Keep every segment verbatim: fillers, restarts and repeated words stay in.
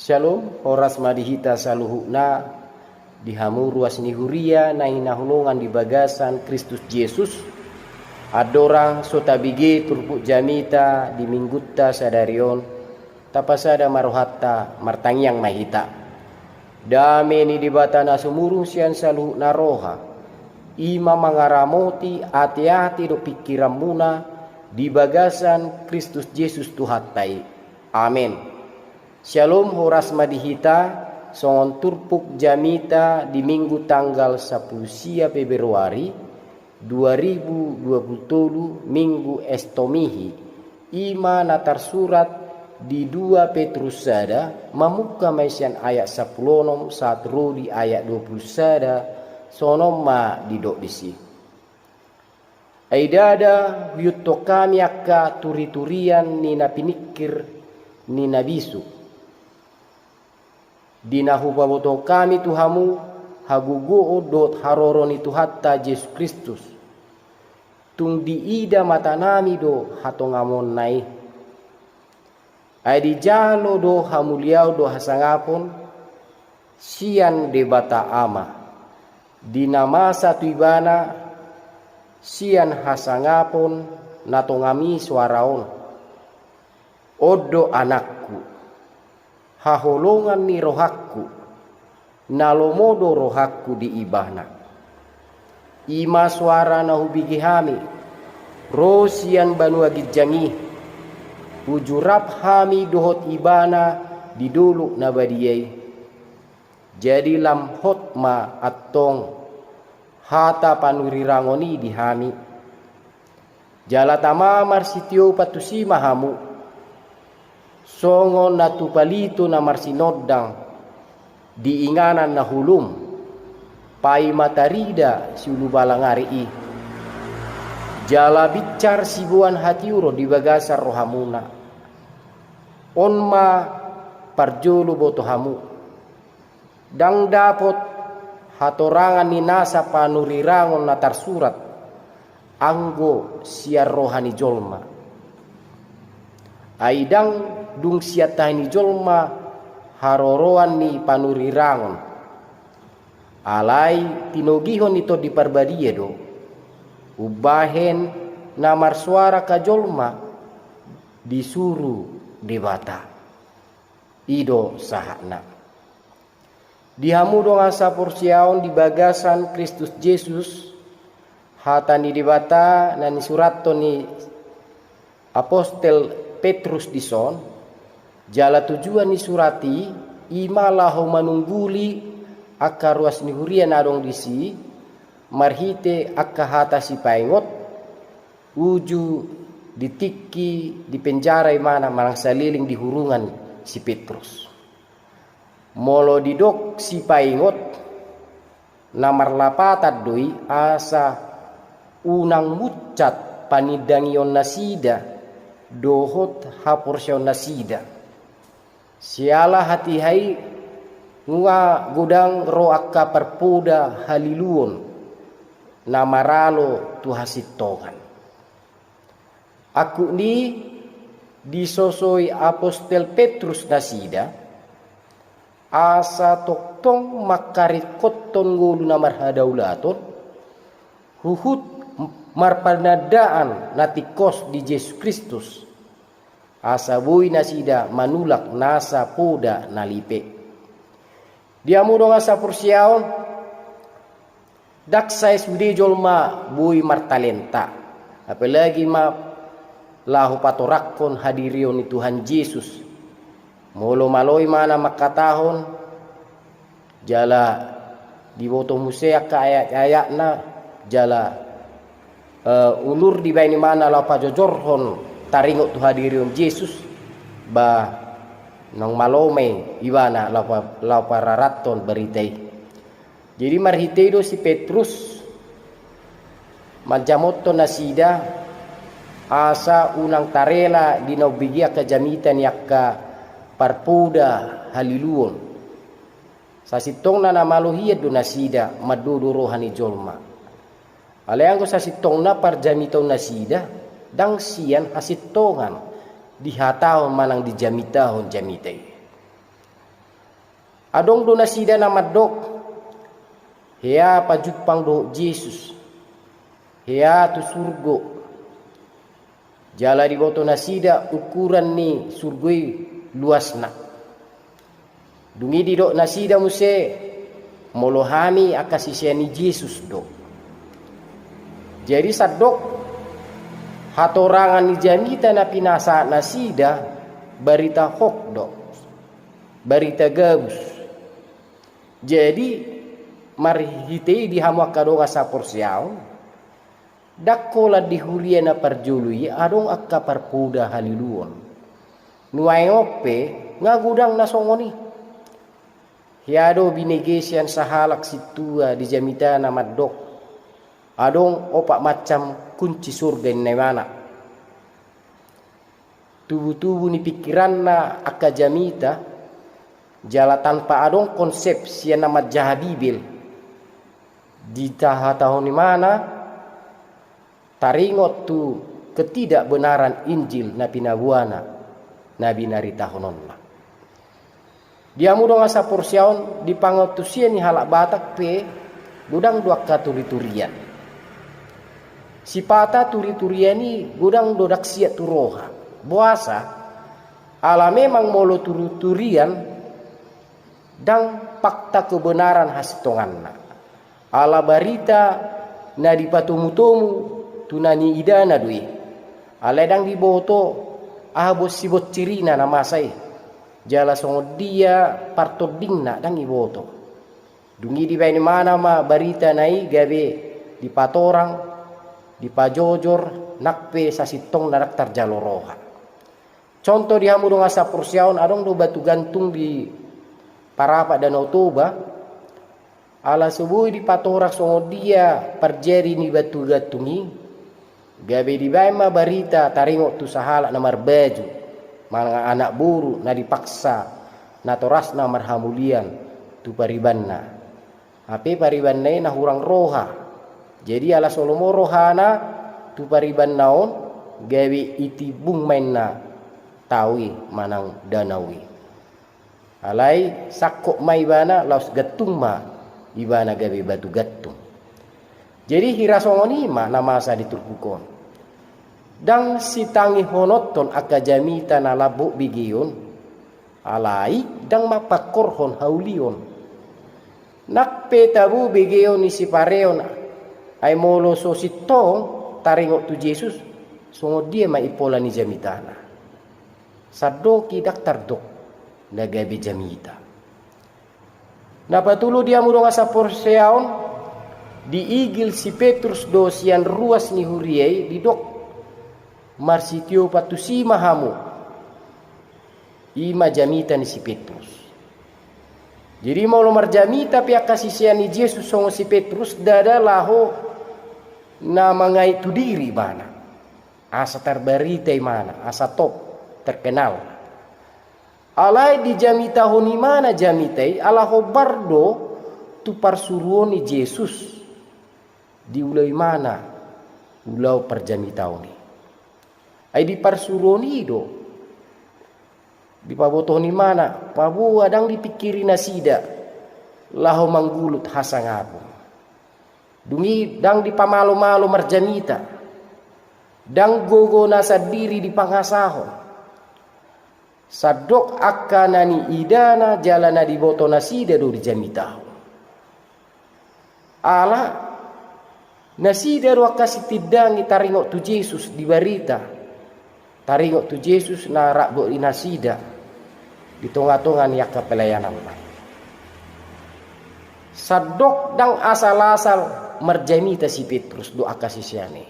Syalom, horas ma di hita saluhutna, di hamu ruas ni huria na hinaholongan di bagasan Kristus Jesus. Andorang so tabege turpuk jamita di minggunta sadari on, tapasada ma rohanta, martangiang ma hita. Dame ni Debata na sumurung sian saluhutna roha, i ma mangaramoti ateate dohot pingkiranmuna di bagasan Kristus Jesus Tuhanta i. Amen. Syalom, horas ma di hita, songon turpuk jamita di Minggu tanggal sampulu sia Februari dua ribu dua pulu tolu, Minggu Estomihi, i ma na tarsurat di dua Petrus sada, mamungka ma i sian ayat sampulu onom sahat ro di ayat dua pulu sada, songon on ma didok disi. Ai ndada huihuthon hami angka turiturian ni na piningkir ni na bisuk, di na hupabotohon hami tu hamu hagogoon dohot haroro ni Tuhanta Jesus Kristus. Tung diida matanami do hatongamonna i. Ai dijalo do hamuliaon dohot hasangapon sian Debata Ama, di na masa tu Ibana, sian hasangapon na tongam i soara on: On do Anakku, haholongan ni rohangku, na lomo do rohangku di Ibana. I ma soara na hubege hami ro sian banua ginjang i, uju rap hami dohot Ibana di dolok na badia i. Jadi lam hot ma antong hata panurirangon i di hami. Jala tama marsitiopan tusi ma hamu, songon na tu palito na marsinondang di inganan na holom, paima tarida siulubalang ari i. Jala binsar siboan hatiuron di bagasan rohamuna. On ma parjolo boto hamu. Ndang dapot hatorangan ni nasa panurirangon na tarsurat anggo sian roha ni jolma. Ai ndang dung sian tahi ni jolma haroroan ni panurirangon. Alai tinogihon ni Tondi Parbadia do, umbahen na marsoara angka jolma disuru Debata. I do sahatna. Di hamu dongan saporseaon di bagasan Kristus Jesus, hata ni Debata na nisurathon ni apostel Petrus dison, jala tujuan ni surat i, i ma laho manungguli angka ruas ni huria na adong disi, marhite angka hata sipaingot, uju di tingki di penjara imana manang saleleng di hurungan si Petrus. Molo didok sipaingot, na marlapatan do i asa unang munsat panindangion nasida dohot haporseaon nasida. Siala hatiha i nunga godang ro angka parpoda haliluon na maralo tu hasintongan. Angkup ni i disosoi apostel Petrus nasida, asa tongtong mangkaringkothon ngolu na marhadaulaton, huhut marpanandaan na tingkos di Jesus Kristus, asa boi nasida manulak nasa poda na lipe. Di hamu dongan saporseaon, ndang sae sude jolma boi martalenta, apalagi ma laho patorangkon hadirion ni Tuhan Jesus. Molo malo imana mangkatahon, jala diboto muse angka ayat-ayatna, jala eh, unur dibaen imana laho pajojorhon taringot tu hadirion Jesus, ba naung malo ma i ibana laho pa-, laho pararathon barita i. Jadi marhite i do si Petrus manjamothon nasida asa unang tarela di na umbege angka jamita ni angka parpoda haliluon. Sasintongna na malo hian do nasida mandodo roha ni jolma. Alai anggo sasintongna parjamitaon nasida, ndang sian hasintongan dihatahon manang dijamitahon jamita i. Adong do nasida na mandok, hea pajumpang dohot Jesus, hea tu surgo. Jala diboto nasida ukuran ni surgo i luasna. Dung i didok nasida muse, molo hami angka sisean ni Jesus do. Jadi sandok hatorangan ni jamita na pinasahat nasida, barita hoax do, barita gabus. Jadi marhite i di hamu angka dongan saporseaon, ndang holan di huria na parjolo i adong angka parpoda haliluon. Nuaeng on pe nga godang na songon i. Hea do binege sian sahalak sintua di jamita na mandok, adong opat macam kunci surga ninna imana. Tubu-tubu ni pingkiranna angka jamita, jala tanpa adong konsep sian na manjaha Bibel. Dihatahon imana taringot tu ketidakbenaran Injil na pinaboana, na binaritahononna. Di hamu dongan saporseaon, di pangantusion ni halak Batak pe godang do angka turi-turian. Sipata turi-turian i godang do ndang siat tu roha. Boasa? Ala memang molo turi-turian ndang fakta kebenaran hasintonganna. Ala barita na dipatomu-tomu tu na niidana do i. Alai ndang diboto aha bonsi-bonsirina na masa i. Jala songon dia partondingna ndang diboto. Dung i dibaen imana ma barita na i gabe dipatorang, dipajojor, nang pe sasintongna ndang tarjalo roha. Contoh di hamu dongan saporseaon, adong do batu gantung di Parapat Danau Toba, ala so boi dipatorang songon dia parjadi ni batu gantung i, gabe dibaen ma barita taringot tu sahalak na marbaju manang anak boru na dipaksa natorasna marhamulian tu paribanna. Hape paribanna i na hurang roha. Jadi ala so lomo rohana tu paribanna on, gabe itimbung ma inna tao i manang danau i. Alai sangkot ma ibana, laos gantung ma ibana gabe batu gantung. Jadi hira songon i ma na masa di turpuk on. Ndang sitangihononhon angka jamita na lambok begeon, alai ndang mangkorhon haulion. Nang pe tabo begeon ni sipareon, ai molo so sintong taringot tu Jesus, songon dia ma impola ni jamitana? Sandok i ndang tardok na gabe jamita. Na patolu di hamu dongan saporseaon, diigil si Petrus do sian ruas ni huria i, didok, marsitiopan tusi ma hamu. I ma jamita ni si Petrus. Jadi molo marjamita pe angka sisean ni Jesus songon si Petrus, ndada laho na mangait tu diri ibana. Asa tarbarita imana, asa top, terkenal. Alai dijamitahon imana jamita i ala hombar do tu parsuruon ni Jesus. Diulahon imana ulaon parjamitaon i. Ai di parsuruon i do dipabotohon imana, paboa ndang dipingkiri nasida laho manggulut hasangapon. Dung i ndang dipamalo-malo marjamita, ndang gogo na sandiri dipangasahon. Sandok angka na niidana jala na diboto nasida do dijamitahon. Ala nasida do angka sitindangi taringot tu Jesus di barita, taringot tu Jesus na rap dohot nasida di tonga-tonga ni angka pelayananna. Sandok ndang asal-asal marjamita si Petrus dohot angka sisean i.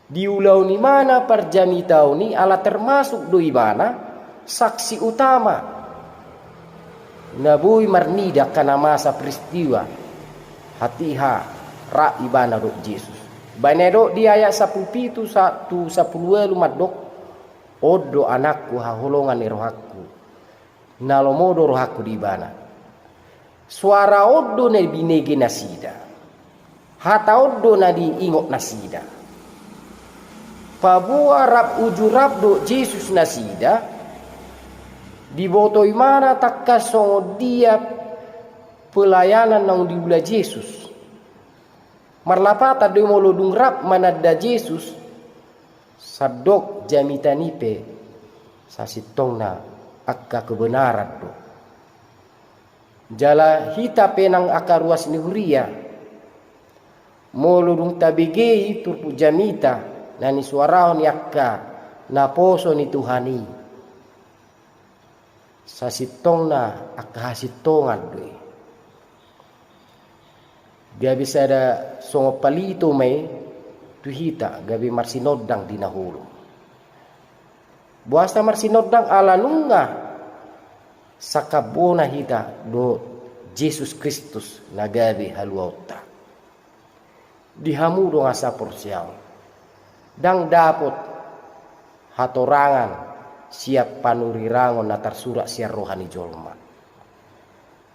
Diulahon imana parjamitaon i ala termasuk do ibana saksi utama na boi marnida angka na masa peristiwa hatiha rap ibana dohot Jesus. Baen na didok di ayat sampulu pitu sa-, tu sampulu ualu mandok, on do anakku haholongan ni rohangku. Na lomo do rohangku di ibana. Soara on do na binege nasida. Hata on do na diingot nasida. Paboa rap uju rap dohot Jesus nasida, Diboto ibana tangkas songon dia pelayanan naung diula Jesus. Marlapatan do i molo dung rap mananda Jesus, sandok jamita ni pe sasintongna angka kebenaran do. Jala hita pe nang angka ruas ni huria, molo dung tabege i turpuk jamita na nisuarahon ni angka naposo ni Tuhan i, sasintongna angka hasintongan do i. Gabe sada songon palito ma i tu hita, gabe marsinondang di na holom. Boasa marsinondang? Ala nunga sangkap bona hita dohot Jesus Kristus na gabe haluaonta. Di hamu dongan saporseaon, ndang dapot hatorangan sian panurirangon na tarsurat sian roha ni jolma.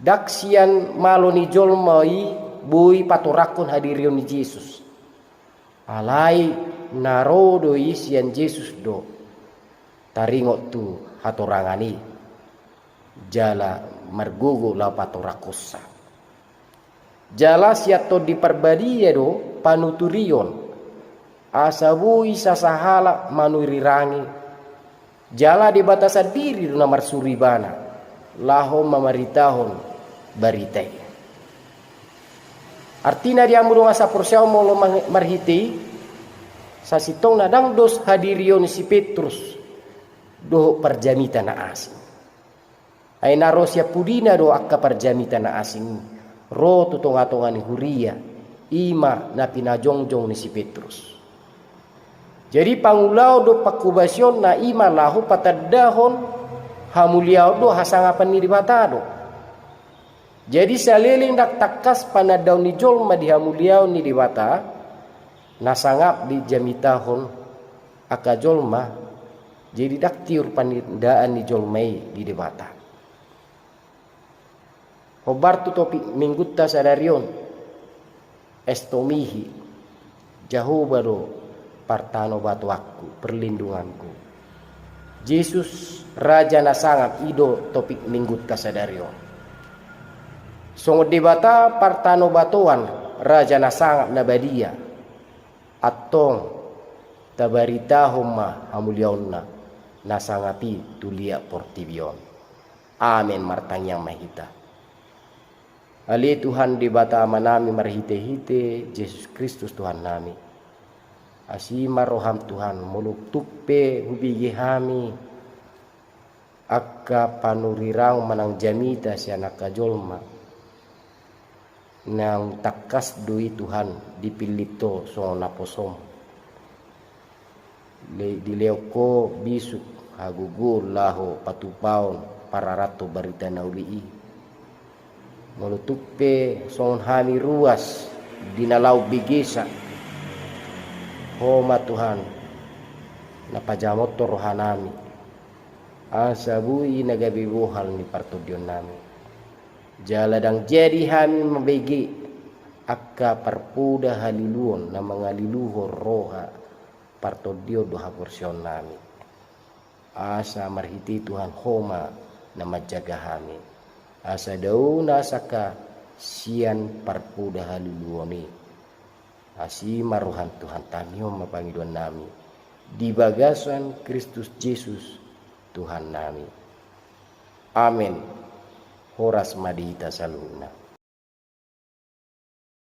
Ndang sian malo ni jolma i boi patorangkon hadirion ni Jesus. Alai na ro do i sian Jesus do taringot tu hatorangan i, jala margogo laho patorangkonsa. Jala sian Tondi Parbadia do panuturion, asa boi sasahalak manurirangi, jala Debata sandiri do na marsuru ibana laho mamaritahon barita i. Artina di hamu dongan saporseaon, molo mar-, marhite i, sasintongna ndang dos hadirion ni si Petrus dohot parjamita na asing. Ai na ro sian pudina do angka parjamita na asing i, ro tu tongatonga ni huria, i ma na pinajongjong ni si Petrus. Jadi pangulaon dohot pangkobasionna i ma laho patandahon hamuliaon dohot hasangapan ni Debata do. Jadi saleleng ndang tangkas panandaon ni jolma di hamuliaon ni Debata, na sangap dijamitahon angka jolma, jadi ndang tiur panandaan ni jolma i di Debata. Hombar tu topik minggunta sadari on, Estomihi, Jahowa do partanobatoanku, perlindunganku. Jesus, Raja na sangap, i do topik minggunta sadari on. Songon Debata partanobatoan, Raja na sangap na badia, antong tabaritahon ma hamuliaonna na sangap i tu liat portibi on. Amen. Martangiang ma hita. Ale Tuhan Debata Amanami marhitehite Jesus Kristus Tuhannami, asi ma roham Tuhan, molo tung pe hubege hami angka panurirangon manang jamita sian angka jolma, naung tangkas do i Tuhan dipillit Ho songon naposom. Le-, dilehon Ho bisuk hagogoon laho patupaon pararathon barita na uli i. Molo tung pe songon hami ruas di na laho begesa, Ho ma Tuhan na pajamothon rohanami, asa boi na gabe bohal ni partondionnami. Jala ndang jadi hami mambege angka parpoda haliluon na mangaliluhon roha partondion dohot haporseaonnami. Asa marhite Tuhan Ho ma na manjaga hami, asa dao na sangka sian parpoda haliluon i. Asi ma roham Tuhan, tangion ma pangidoannami di bagasan Kristus Jesus Tuhannami. Amen. Horas ma di hita saluhutna.